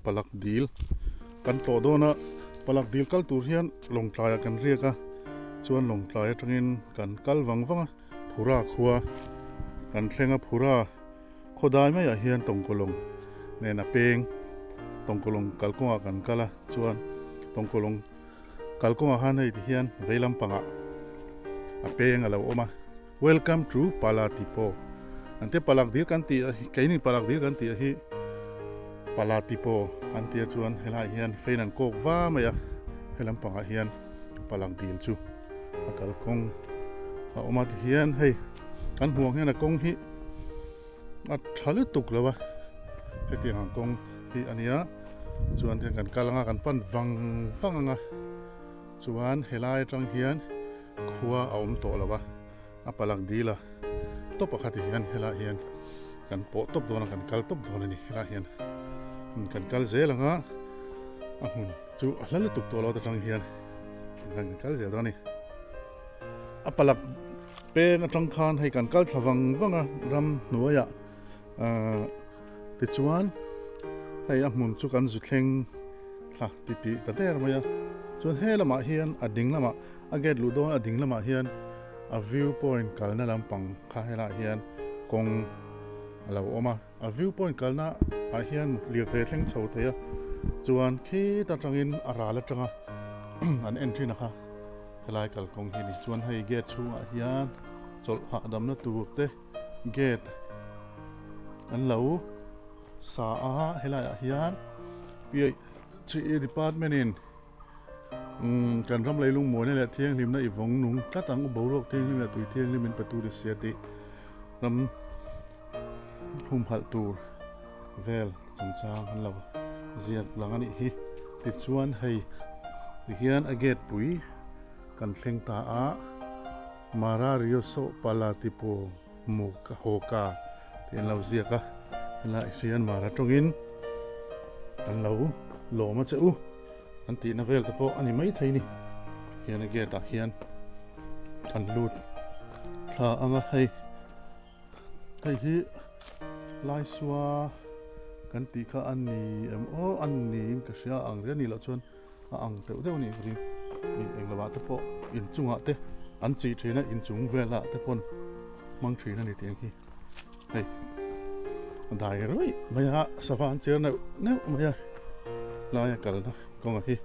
Palak dil kan tlawh dawn a, Palak dil kal tur hian Lawngtlai ah kan riak a, chuan Lawngtlai atangin kan kal vang vang a, Phura khua kan thleng a, Phura khawdai maiah hian Tawngkawlawng nen a peng Tawngkawlawng kalkawngah kan kal a, chuan Tawngkawlawng kalkawngah khan hei ti hian vei lampangah a peng a lo awm a. Welcome to Pala Tipo an tia Palak dil kan tih keini Palak dil kan tih hi Pala Tipo an tia chuan helaiah hian fein an kawk va mai a helam pangah hian Palak dil chu a kalkawng a awm a tihian hei kan hmuh ang hian a kawng hi a tha lutuk lo a hetiang ang kawng hi a nia chuan tihian kan kal anga kan pan vang vang anga chuan helai atang hian. Khua a awm tawh lo a, a palak dil a tawp a khati hian helaiah hian kan pawh tawp dawn a, kan kal tawp dawn a ni helaiah hian kan kal zel ang a, a hmun chu a hla lutuk tawh lo atang hian kan kal zel dawn a ni. A palak peng atang khan hei kan kal thla vang vang a ram hnuaiah ahh tichuan hei a hmun chu kan zu thleng thla titih ta der mai a, chuan he lamah hian a ding lamah A gate luh dawn a ding lamah hian a view point kalna lampang kha helaiah hian kawng a lo awm a, a view point kalna ah hian lirthei a thleng chho thei a, chuan khit atangin a ral atanga an en thin a kha helai kalkawng hi a ni, chuan hei gate chhungah hian chawlh hahdamna tur te gate an lo sa a helaiah hian PHE department in. Umm kan ram leilung muana leh thianghlimna i vawng nung tlat ang u boruak thianghlim leh tui thianghlim in pe tur i sia tih ram humhalh tur vel chungchang an lo ziak lang a nih hi. Tichuan hei tihian a gate pui kan thleng ta a Mara Rioso Pala Tipo Mu ka haw ka tih an lo ziak a, helaiah hian Mara tawngin an lo lawm a che u an tihna vel te pawh a ni maithei ni. Hian a gate ah hian an lut thla ang a hei hei hi Laisua kan tih kha a ni em aw a niin ka hria ang riau a nih loh chuan. a ang deuh deuh a nih ka ring ih eng lovah te pawh inchungah te an chih thin a inchung velah te pawn hmang thin a ni tih ang hi hei a dai ruih mai a sava an chhiar neuh neuh mai a laia kalna kawnga hi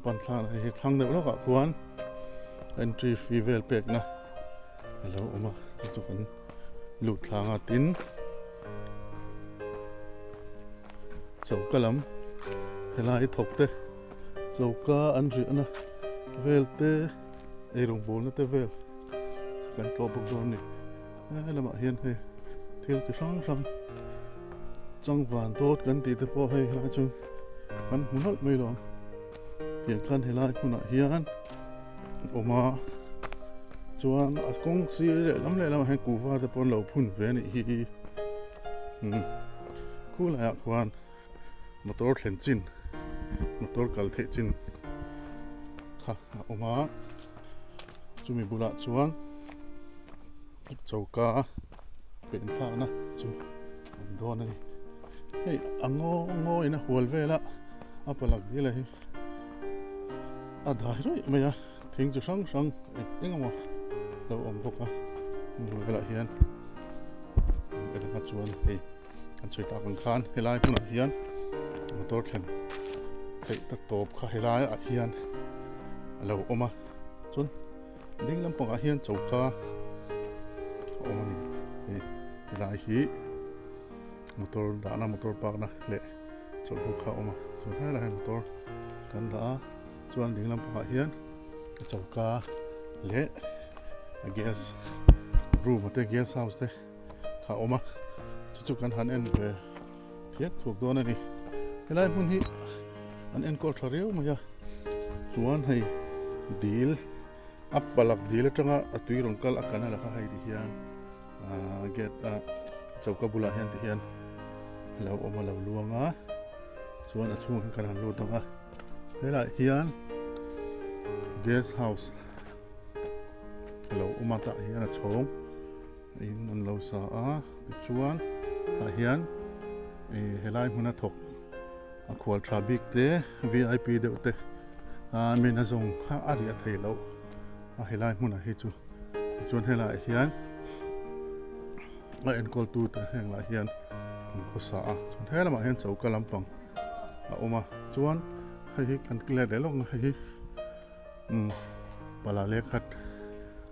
pan thlan hei hi thlang deuh lawkah khuan entry fee vel pekna a lo awm a chu chu kan lut thlang a tin. Choka lam helai thawk te choka an riahna vel te eirawng bawlna te vel kan tlawh bawk dawn a ni he lamah hian hei thil chi hrang hrang changvan dawt kan tih te pawh hei helai chu kan hmu nawlh mai lo ang tiang khan helai hmunah hian a awm a chuan a kawng sir lehlam lehlamah hian kuhva te pawh an lo phun ve a nih hi. Khu laiah khuan motor thlen chin motor kal theih chin kha a awm a chumi bulah chuan choka pen thlakna chu a awm dawn a ni hei a ngaw ngaw in a hual vel a a palak dil a hi a dai rawih mai a thing chi hrang hrang eng eng emaw lo awm bawk a heng velah hian. Engah chuan hei an sawi tak ang khan helai hmunah hian motor thlen theih ta tawp kha helai ah hian a lo awm a chuan ding lampangah hian choka a awm a ni hei helai hi motor dahna motor park na leh chawlhbuk kha a awm a chuan helaiah hian motor kan dah a chuan ding lampangah hian choka leh a gas room te guest house te kha a awm a chu chu kan han en ve thiat thuak dawn a ni helai hmun hi an enkawl tha riau mai a chuan hei dil a palak dil atanga a tui rawn kal a kan a la kha hei ti hian ahh gate a choka bulah hian ti hian a lo awm a lo luang a chuan a chhungah hian kan han lut ang a helaiah hian guest house a lo awm a tah hian a chhawng in an lo sa a tichuan tah hian ih helai hmuna thawk. A khual tha bik te vip deuh te a min a zawng kha a riah thei loh a helai hmunah hi chu tichuan helaiah hian a enkawl tu te heng lah hian an khawsa a chuan he lamah hian choka lampang a awm a chuan hei hi kan let leh lawk a hei hi umm pala lehkhat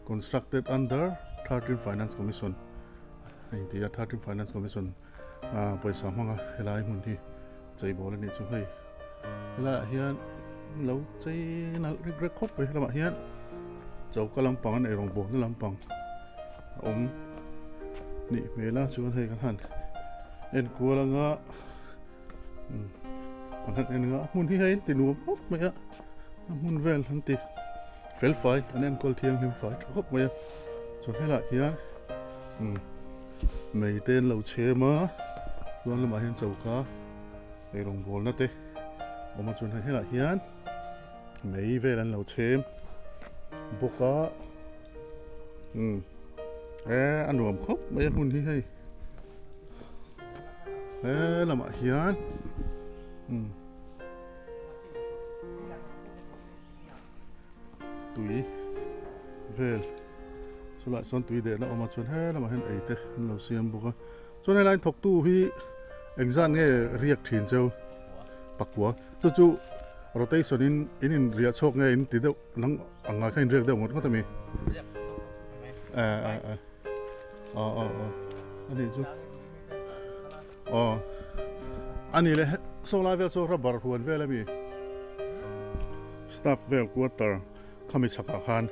constructed under 13 finance commission a inti a 13 finance commission. Ah pawisa hmanga helai hmun hi chei bawl a nih chu hei helaiah hian lo chei nalh rek rek khawp mai helamah hian choka lampang an eirawng bawlna lampang a awm nih hmel a chuan hei kan han en kual anga umm kan han en anga a hmun hi hei an ti nuam khawp mai a a hmun vel an ti fel fai an enkawl thianghlim fai tha khawp mai a chuan helaiah hian umm. Mei te an lo chhem a chuan lamah hian choka eirawng bawlna te a awm a chuan hei helaiah hian mei vel an lo chhem bawk a umm e a nuam khawp mai a hmun hi hei he lamah hian umm tui vel chulaiah chuan tui dehna a awm a chuan he lamah hian ei te an lo siam bawk a chuan helai thawktu hi engzat nge riak thin cheu pakua chu chu rotation in in in riah chhuak nge in ti deuh nang ang ngai kha in riak deuh ngawt ngawt ami eh eh eh aw aw aw a nih chu Aw a ni le saw lai vel saw rubber huan vel ami staff vel quarter khami chhakah khan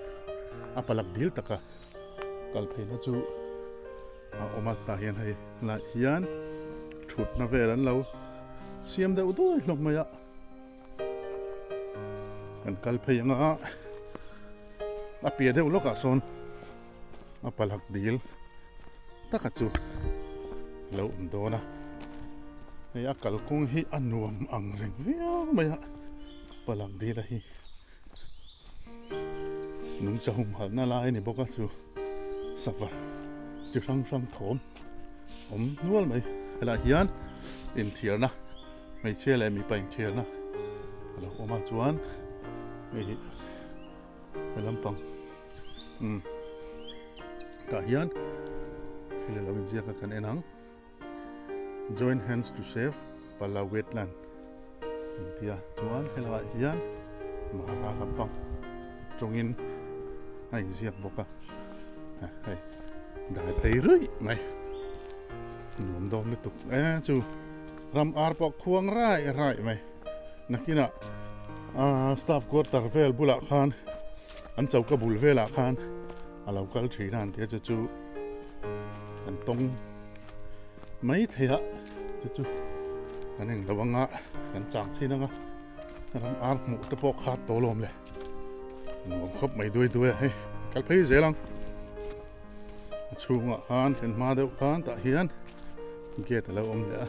a palak dil taka kal pheina chu a awm a tah hian hei lai hian thutna vel an lo siam deuh duai hlawm mai a kan kal phei anga a piah deuh lawkah sawn a palak dil taka chu lo awm dawn a hei a kalkawng hi a nuam ang reng viau mai a palak dil a hi nungcha humhalhna lai a ni bawk a chu sava chi hrang hrang thawm awm nual mai helaiah hian inthiarna hmeichhia leh mipa inthiarna a lo awm a chuan hei hi he lampang umm tah hian thil a lo inziak a kan en ang join hands to save pala wetland an ti a chuan helaiah hian mara lampang tawngin a inziak bawk a hei dai phei ruih mai nuam dawn lutuk e chu ram ar pawh khuang raih raih mai. Nakinah aaa staff quarter vel bulah khan an choka bul velah khan a lo kal thin a an tia chu chu kan tawng mai thei a chu chu kan englo anga kan chang chhin anga ram ar hmuh te pawh khat tawh lawm le nuam khawp mai duai duai a hei kal phei zel ang a chhungah khan thlen hma deuh khan tah hian gate a lo awm leh a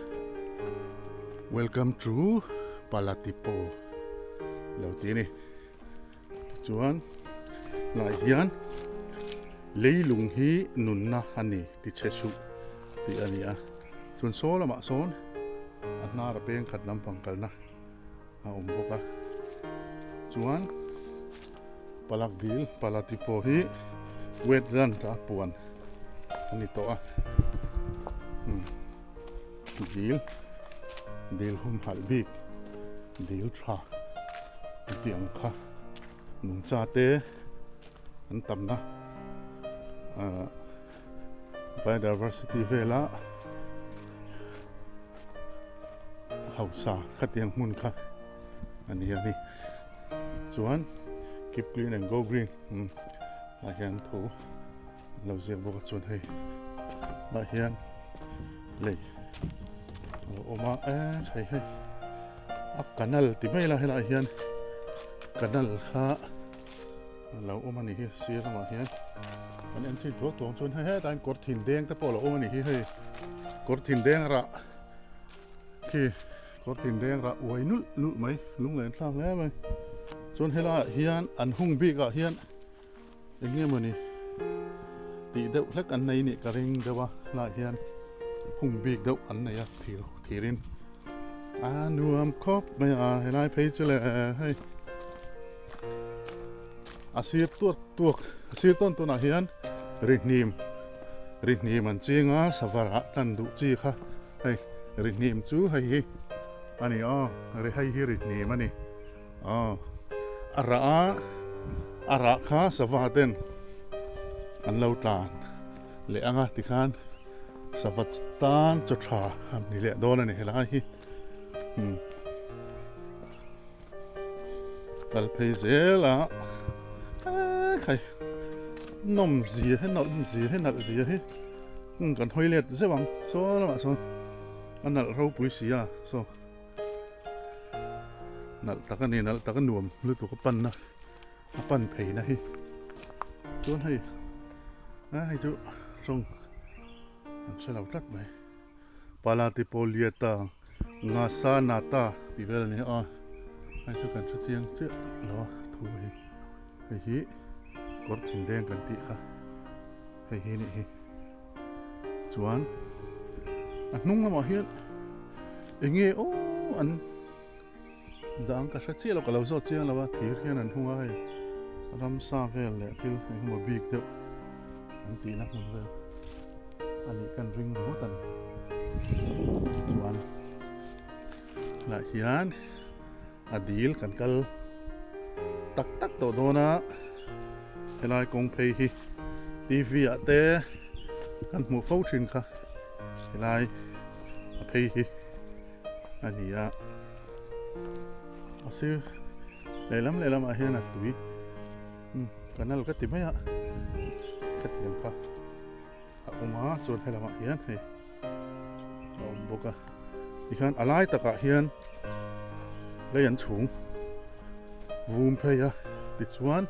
welcome to palatipo lo ti a ni tichuan lai hian leilung hi nunna a ni ti chhe suh tih a ni a chuan saw lamah sawn a hnar a peng khat lampang kalna a awm bawk a chuan palak dil palatipo hi wetland a puan a ni tawh a hmm dil dil humhalh bik dil tha tih ang kha nungcha te an tamna ah biodiversity vela hausa khatiang hmun kha a ni a ni chuan keep clean and go green umm ah hian thu an lo ziak bawk a chuan hei ah hian lei a lo awm a eh hei hei a canal ti mai la helaiah hian canal kha a lo awm a ni hi sir lamah hian kan en chhin thuak thuak chuan hei hetah hian kawr thin deng te pawh a lo awm a ni hi hei kawr thin deng rah khi kawr thin deng rah uai nulh nulh mai lunglen thlak hle mai chuan helaiah hian an hung bikah hian eng nge mawni tih deuh hlek an nei nih ka ring deuh a helaiah hian hung bik deuh an nei a thir thirin. A nuam khawp mai a helai phei chu le hei a sir tuak tuak a sir tawn tawnah hian rihnim rihnim an ching a savarah tlan duh chi kha hei rihnim chu hei hi a ni aw ri hei hi rihnim a ni aw a rah a a rah kha sava ten an lo tlan leh ang a tikhan sava tan chaw tha a ni leh dawn a ni helai hi umm kal phei zel a ekhai nawm zia hi nawm zia hi nalh zia hi umm kan hawi let zeuh ang saw lamah sawn a nalh ropui si a saw nalh tak a ni nalh tak a nuam lutuk a panna a pan phei na hi chuan hei a hei chu tawng an hre lo tlat mai Palatipoliata Ngasanata tih vel a ni a hei chu kan hre chiang chiah lo a thu hi hei hi kawr thindeng kan tih kha hei hi nih hi chuan a hnung lamah hian eng nge aw an Dang ka hre chiah lo ka lo zawt chiang lo a thir hian an hung a hei ramsa vel leh thil engemaw bik deuh an tihna hmun vel a nih kan ring ringawt a ni chuan lah hian a dil kan kal tak tak tawh dawn a helai kawng phei hi T V ah te kan hmuh fo thin kha helai a phei hi. a ni a a sir lehlam lehlam ah hian a tui canal ka ti mai a khatiang kha a awm a chuan helam ah hian hei a awm bawk a tikhian a lai takah hian lei an chhung vum phei a tichuan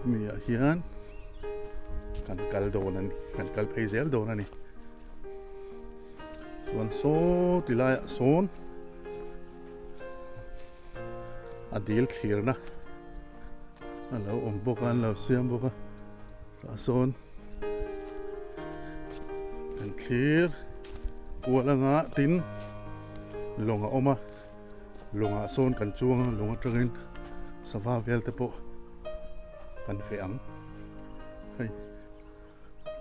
mi ah hian kan kal dawn a ni kan kal phei zel dawn a ni chuan saw ti laiah sawn a dil thlirna a lo awm bawk a an lo siam bawk a tah sawn kan thlir kual anga tin lawng a awm a lawngah sawn kan chuang a lawng atangin sava vel te pawh kan feh ang hei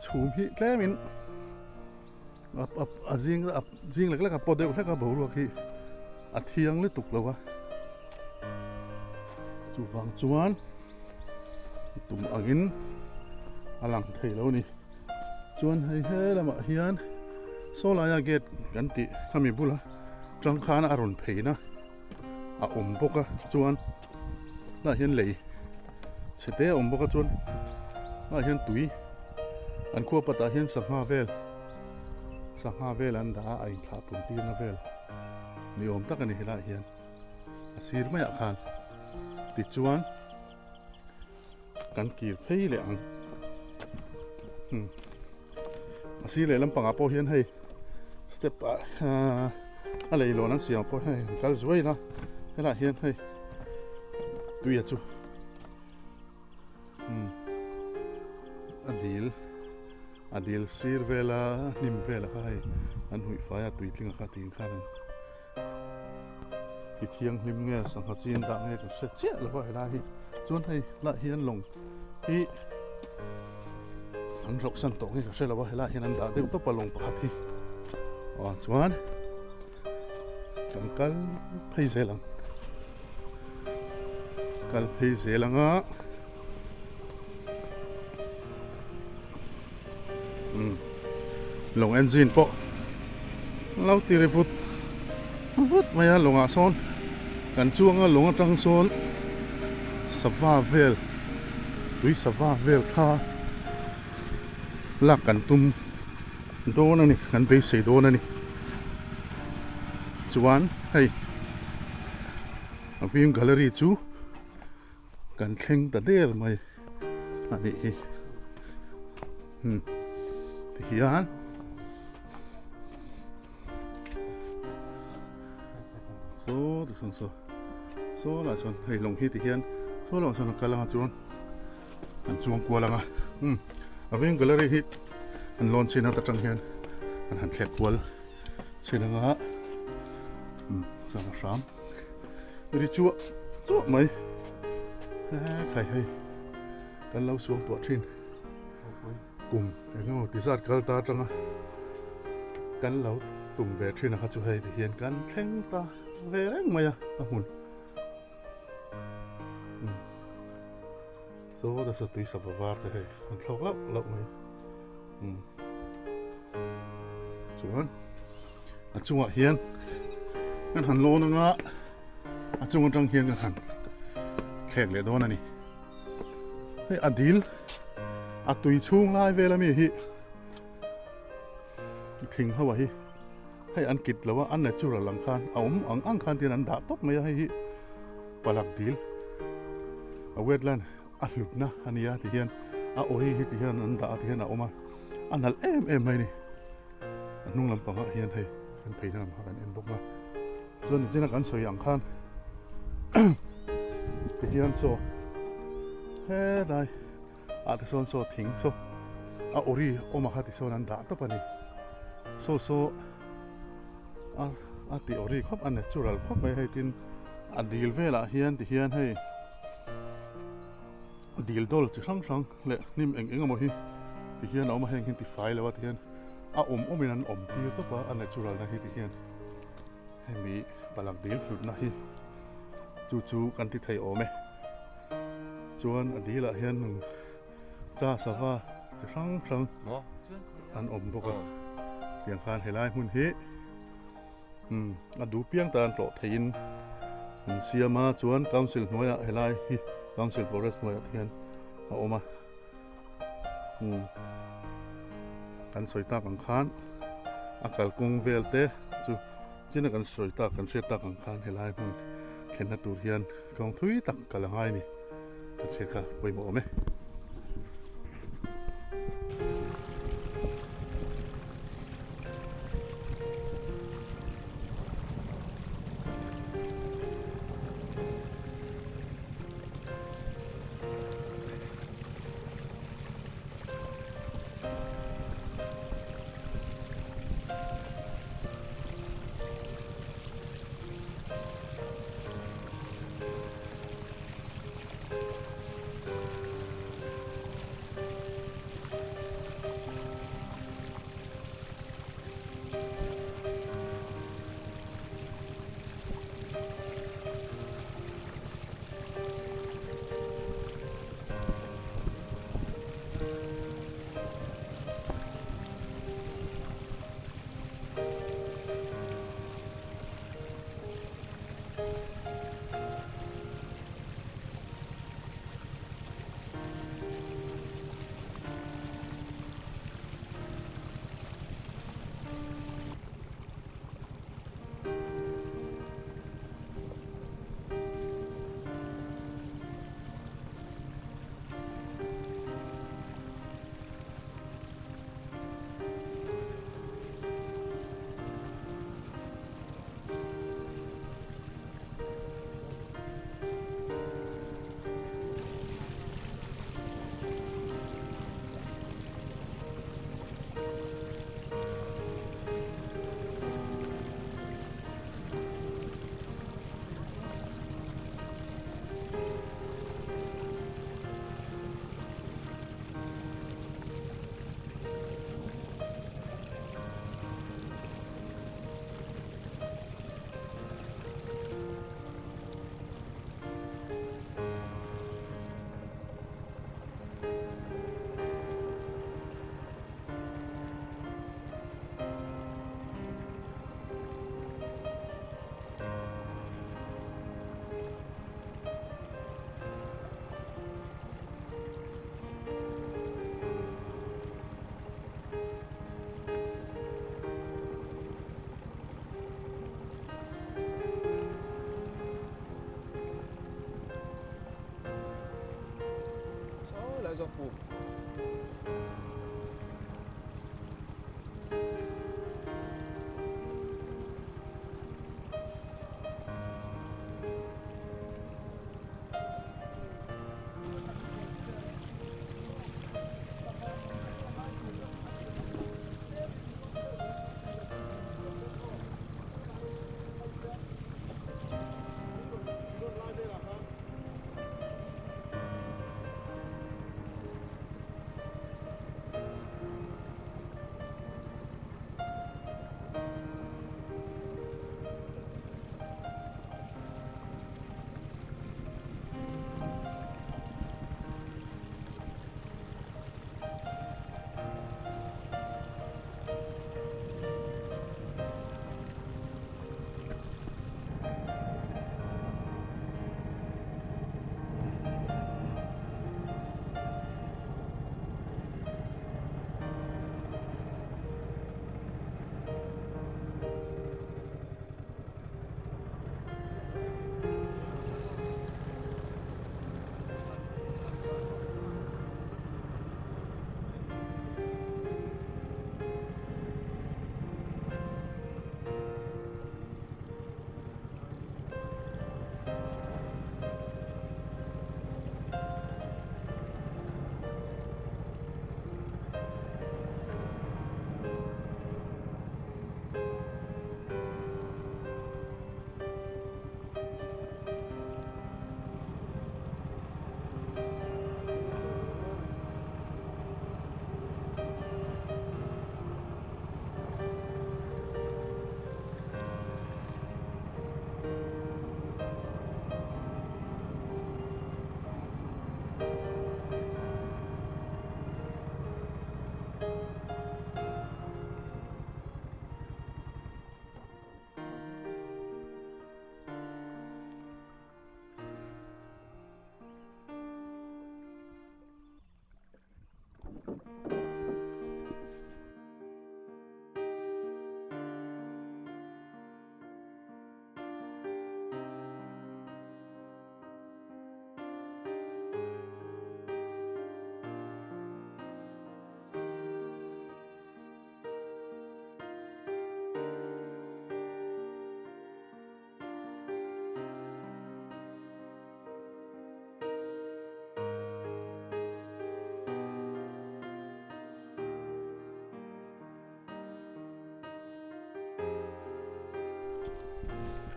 chhum hi tlemin a a a zing a zing lek lek a paw deuh hlek a boruak hi a thiang lutuk lo a chuvang chuan tum angin a lang thei lo a ni chuan hei he lamah hian saw laia gate kan tih khami bula tangkhan a rawn pheina a awm bawk a chuan tunah hian lei chhe te a awm bawk a chuan tunah hian tui an khua patah hian sangha vel sangha vel an dah a a inthlah pun tirna vel ni awm tak a ni helaiah hian a sir maiah khan tichuan kan kir phei leh ang hmm a sir leh lampangah pawh hian hei step ah a leilawn an siam pawh hei an kal zuai a helaiah hian hei tui a chu hmm a dil a dil sir vela hnim vela kha hei an huih fai a tuitling a kha tiin khan an Ti thianghlim nge sangha chin dah nge kan hre chiah lo a helai hi chuan hei lah hian lawng hi an hlauh san tawh nge ka hre lo a helai hian an dah deuh tawp a lawng pakhat hi aw chuan kan kal phei zel ang kal phei zel ang a umm lawng engine pawh lo ti ri vut vut mai a lawngah sawn kan chuang a lawng atang sawn sava vel tui sava vel kha lak kan tum dawn a ni kan beisei dawn a ni chuan hei a vim gallery chu. Kan thleng ta der mai a nih hi hmm tihian saw ti sawn saw saw lah chuan hei lawng hi tihian saw lah chuan a kal anga chuan an chuang kual anga hmm a veng gallery hi an lawn chin a ta tang hian an han thlek kual. Chhin anga umm sava hram ri chuah chuah mai he khai hei kan lo suang tuah thin kum eng emaw ti zat kal ta atanga kan lo tum ve thin a kha chu hei ti hian kan thleng ta ve reng mai a a hmun umm saw nasa tui sava var te hei an thlawk lauh lauh mai umm chuan a chungah hian kan han lawn anga a chung atang hian kan han thlek leh dawn a ni hei a dil a tui chhung lai vel ami hi thing ho ah hi hei an kit lo a a natural ang khan a awm ang ang khan tin an dah tawp mai a hei hi palak dil a wetland a hlutna a nia ti hian a ori hi ti hian an dah a ti hian a awm a a nalh em em mai a ni a hnung lampang ah hian hei kan phei na lam kha kan en bawk a chuan nichina kan sawi ang khan ti hian saw helai ah te sawn saw thing saw a ori awm a kha ti sawn an dah tawp a ni saw saw a a ti ori khawp a natural khawp mai hei tin a dil velah hian ti hian hei dil dawl chi hrang hrang leh hnim eng eng emaw hi ti hian a awm a heng hi tifai lo a ti hian a awm awmin an awm tir tawp a a natural na hi ti hian hemi palak dil hlutna hi chu chu kan ti thei awm e chuan a dilah hian cha sava chi hrang hrang an awm bawk a tiang khan helai hmun hi Umm a duh piang tan tlawh theihin an siam a chuan council hnuaiah helai hi council forest hnuaiah te hian a awm a umm kan sawi tak ang khan a kalkawng vel te chu china kan sawi tak kan hriat tak ang khan helai hmun thlenna tur hian kawng thui tak kal a ngai a ni kan hriat kha pawimawh awm e.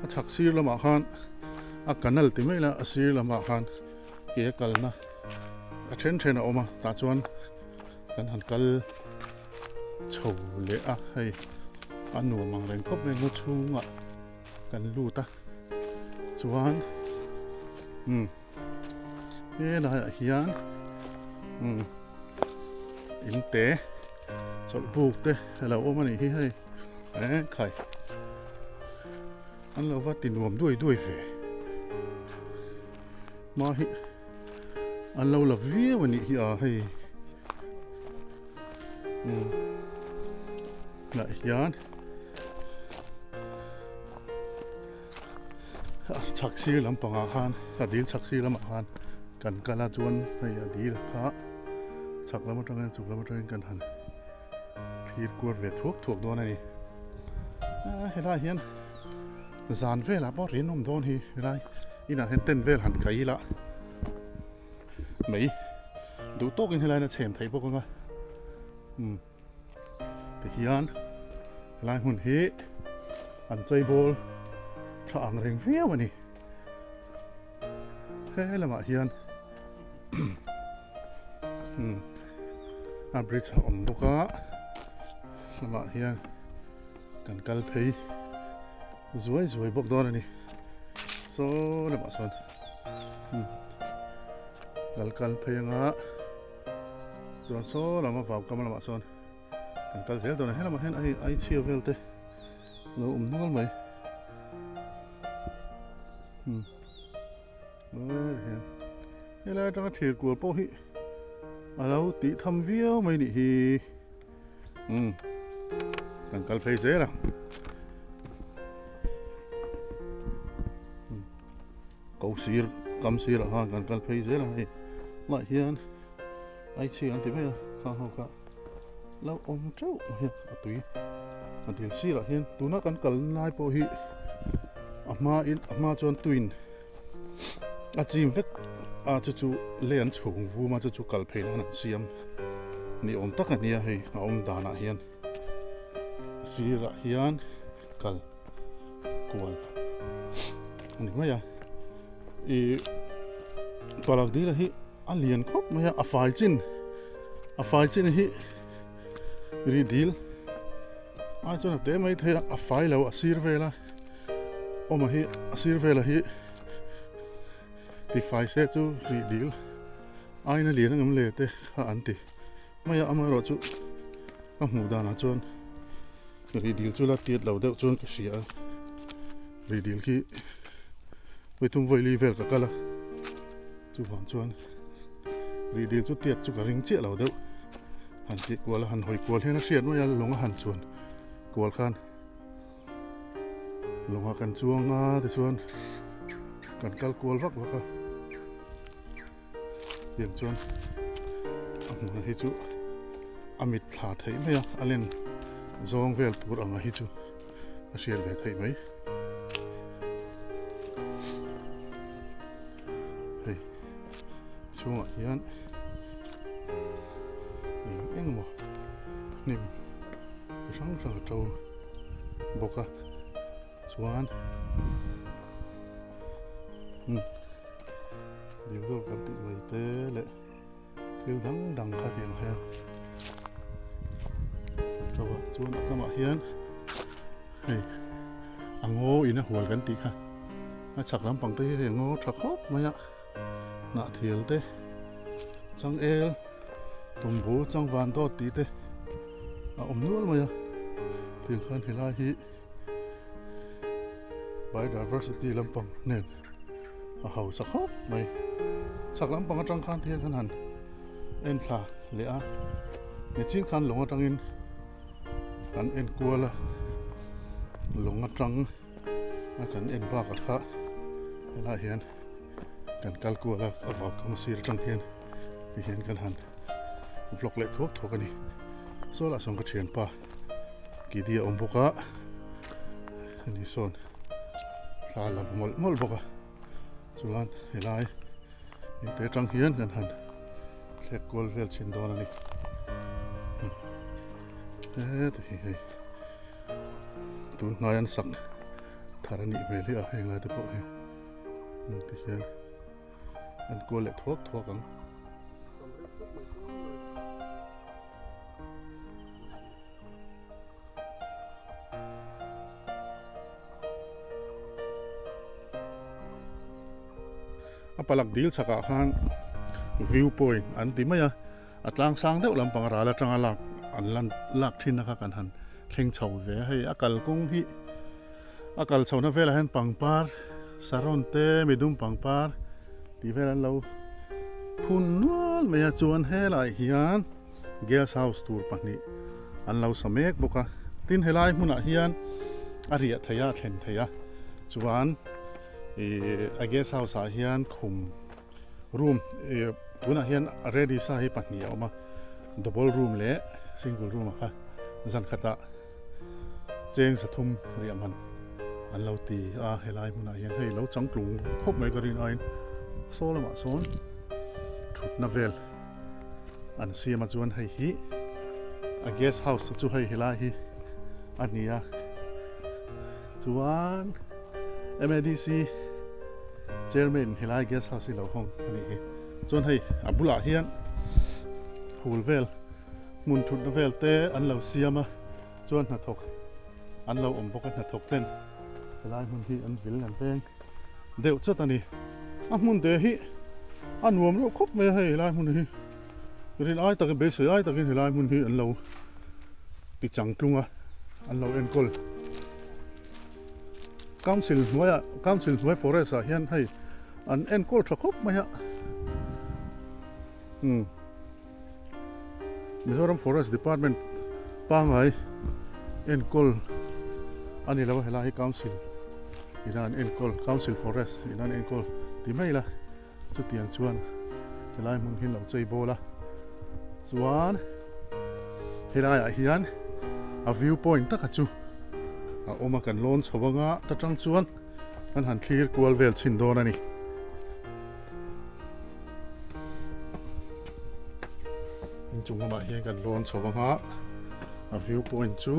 A chhak sir lamah khan a canal ti mai la a sir lamah khan ke a kalna a then then a awm a tah chuan kan han kal chho leh a hei a nuam ang reng khawp mai ngaw chhungah kan lut a chuan umm helaiah hian umm in te chawlh buk te a lo awm a nih hi hei eh khai an lo va ti nuam duai duai ve hma hi an lo la viau a nih hi a hei umm lah hian a chhak sir lampangah khan a dil chhak sir lamah khan kan kal a chuan hei a dil kha chhak lam atangin chhuk lam atangin kan han thlir kuar ve thuak thuak dawn a ni a helaiah hian zan velah pawh rinawm dawn hi helai inah hian tent vel han kai ila mai duh tawkin helaiin a chhem theih bawk ang a umm tihian helai hmun hi an cheibawl tha ang reng viau a ni he lamah hian umm a bridge a awm bawk a lamah hian kan kal phei zuai zuai bawk dawn a ni saw lamah sawn umm kal kal phei anga chuan saw lam a vau kam lamah sawn kan kal zel dawn a helamah hian a ai chhia vel te lo awm nual mai umm helai atanga thir kual pawh hi a lo tih tham viau mai nih hi umm kan kal phei zel a ko sir kam sir ah khan kan kal phei zel a hei lah hian ai chhi an ti mai a khang ho kha lo awm teuh mai a a tui a dil sirah hian tuna kan kal lai pawh hi a hma in a hma chuan tuin a chim vek a chu chu lei an chhung vum a chu chu kal phei nan an siam ni awm tak a nia hei a awm danah hian a sirah hian kal kual a ni mai a ih palak dil hi a lian khawp mai a a fai chin a fai chin hi ri dil ai chuan a te mai thei a a fai lo a sir vel a awm a hi a sir vel a hi tifai se chu ri dil aina lian ang em le te kha an ti mai a amaherawhchu ka hmuh danah chuan ri dil chu la tiat lo deuh chuan ka hria a ri dil khi vawitum vawili vel ka kal a chuvang chuan ri dil chu tiat chu ka ring chiah lo deuh han tih kual a han hawi kual hian a hriat mai a lawng a han chuan kual khan lawngah kan chuang a tichuan kan kal kual vak vak a tiang chuan a hmun hi chu a mit thla theih mai a a len zawng vel tur anga hi chu a hriat ve theih mai hei chhungah hian eng eng emaw hnim chi hrang hrang a to bawk a chuan umm dil dawr kan tih mai te leh thil dang dang kha tiang hian a to a chuan a kamah hian hei a ngaw in a hual kan tih kha a chhak lampang te hi hei a ngaw tha khawp mai a hnah thial te changel tumbu changvan dawt tih te a awm nual mai a tiang khan helai hi biodiversity lampang nen a hausa khawp mai chhak lampang atang khan te hian kan han en thla leh a nichin khan lawng atangin kan en kual a lawng atang a kan en bakah kha helaiah hian kan kal kual a a vau kam sir atang hian ti hian kan han vlog leh thuak thuak a ni saw lah sawn ka thianpa Kidi a awm bawk a ani sawn thla a lam mawlh mawlh bawk a chuan helai inte atang hian kan han thlek kual vel chhin dawn a ni heti hi hei tun hnai an sak. thar a nih hmel hi a heng lai te pawh hi ti hian an kual leh thuak thuak ang. A palak dil chhakah khan view point an ti mai a a tlang sang deuh lampang ral atanga lak an lan lak thin a kha kan han thleng chho ve a hei a kalkawng hi a kal chhohna velah hian pangpar saron te midum pangpar tih vel an lo phun nual mai a chuan helaiah hian Guest house tur pahnih an lo sa mek bawk a, tin helai hmunah hian a riah theih a, a thlen theih a, chuan ih a guest house ah hian khum room ih tunah hian ready sa hi pahnih a awm a, double room leh single room a kha zan khatah cheng sathum riah man an lo ti a, helai hmunah hian hei lo changtlung khawp mai ka rin aiin saw lamah sawn thutna vel. An siam a chuan hei hi a guest house chu hei helai hi a ni a chuan M_A_D_C chairman helai guest house hi lo hawng a nih hi chuan hei a bulah hian phul vel hmun thutna vel te an lo siam a chuan hnathawk an lo awm bawk a hnathawk ten helai hmun hi an vil an veng. deuh chat a ni a hmun te hi a nuam reuh khawp mai a hei helai hmun hi rin ai takin beisei ai takin helai hmun hi an lo ti chang tlung a an lo enkawl council hnuaiah council hnuai forest ah hian hei an enkawl tha khawp mai a umm Mizoram forest department pangai enkawl a ni lo a helai hi council ina an enkawl council forest ina an enkawl ti mai ila chutiang chuan helai hmun hi an lo chei bawl a chuan helai ah hian a view point taka chu a awm a kan lawn chho anga ta tang chuan kan han thlir kual vel chhin dawn a ni. Inchung lamah hian kan lawn chho ang a, a view point chu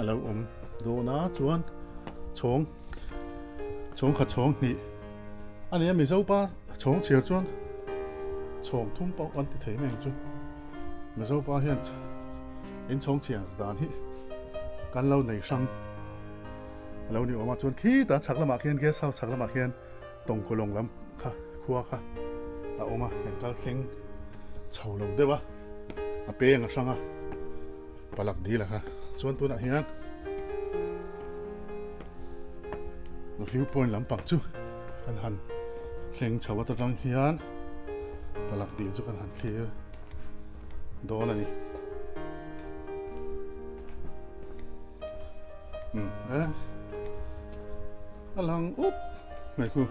a lo awm dawn a chuan chhawng chhawng khat chhawng hnih a ni a Mizo pa chhawng chhiar chuan chhawng thum pawh an ti thei mai ang chu Mizo pa hian inchhawng chhiar dan hi kan lo nei hrang a lo ni awm a chuan khitah chhak lamah khian guest house chhak lamah khian. Tawngkawlawng lam kha khua kha a awm a, kan kal thleng chho lo deuh a, a peng a hrang a, palak dil a kha chuan tunah hian view point lampang chu kan han thleng chho at atang hian palak dil chu kan han thlir dawn a ni. Um e. A lang up mai khu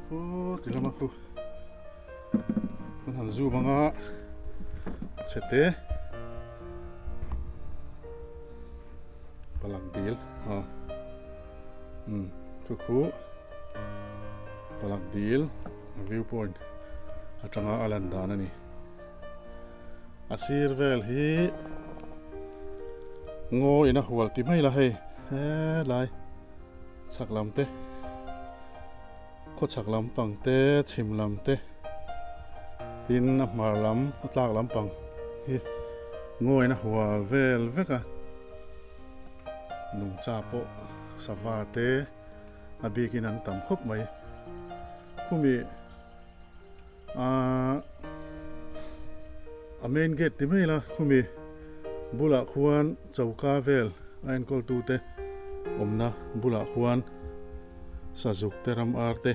khu ti lama khu kan han zoom anga chhete palak dil a um khu khu palak dil a view point atanga a lan dan a ni a sir vel hi ngaw in a hual ti mai la hei helai chhak lam te khaw chhak lam pang te chhim lam te tin a hmar lam a tlak lam pang hi ngaw in a hual vel vek a nungcha pawh sava te a bikin an tam khawp mai khumi. Ahh a main gate ti mai la khumi bulah khuan choka vel a enkawl tu te awmna bulah khuan sazuk te ram ar te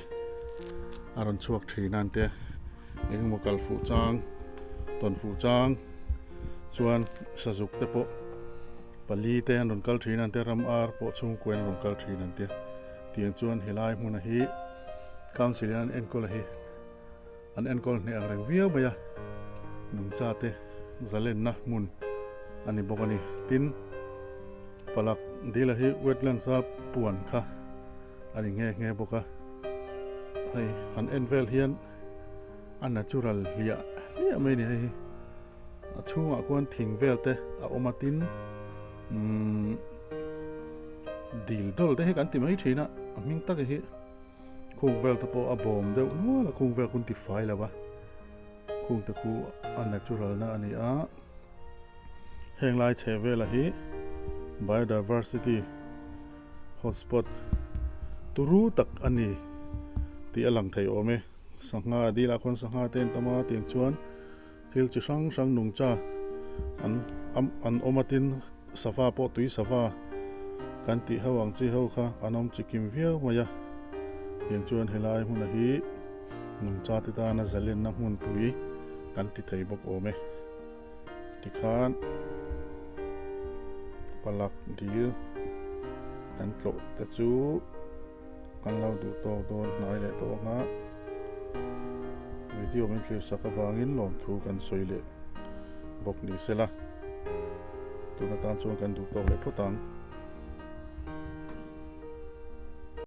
a rawn chhuak thin a an tia engemaw kal fuh chang tawn fuh chang chuan sazuk te pawh pali te an rawn kal thin a an tia ram ar pawh chhungkua in an rawn kal thin an tia tiang chuan helai hmuna hi. Council in an enkawl a hi an enkawl hneh ang reng viau mai a nungcha te zalenna hmun a ni bawk a ni tin palak dil a hi wetlands a puan kha a ni nghe nghe bawk a hei han en vel hian a natural hliah hliah mai a ni hei hi a chhungah khuan thing vel te a awm a tin umm. Dil dawl te hi kan ti mai thin a, a hming tak hi khung vel te pawh a bawm deuh nual a, khung vel khu an ti fai lo a, khung te khu a natural na a ni a, heng lai chheh vela hi biodiversity hotspot turu tak a ni tih a lang thei awm e, sangha dil ah khuan sangha te an tam a tiang chuan. Thil chi hrang hrang nungcha an an awm a tin sava pawh tui sava kan tih ho ang chi ho kha an awm chi kim viau mai a tiang chuan helai hmuna hi nungcha te tana zalenna hmunpui kan ti thei bawk awm e tikhan palak dil kan tlawh te chu. Kan lo duh tawk dawn hnai leh tawh ang a, video min thlir sak avangin lawmthu kan sawi leh bawk ni sela, tun atan chuan kan duh tawk leh phawt ang.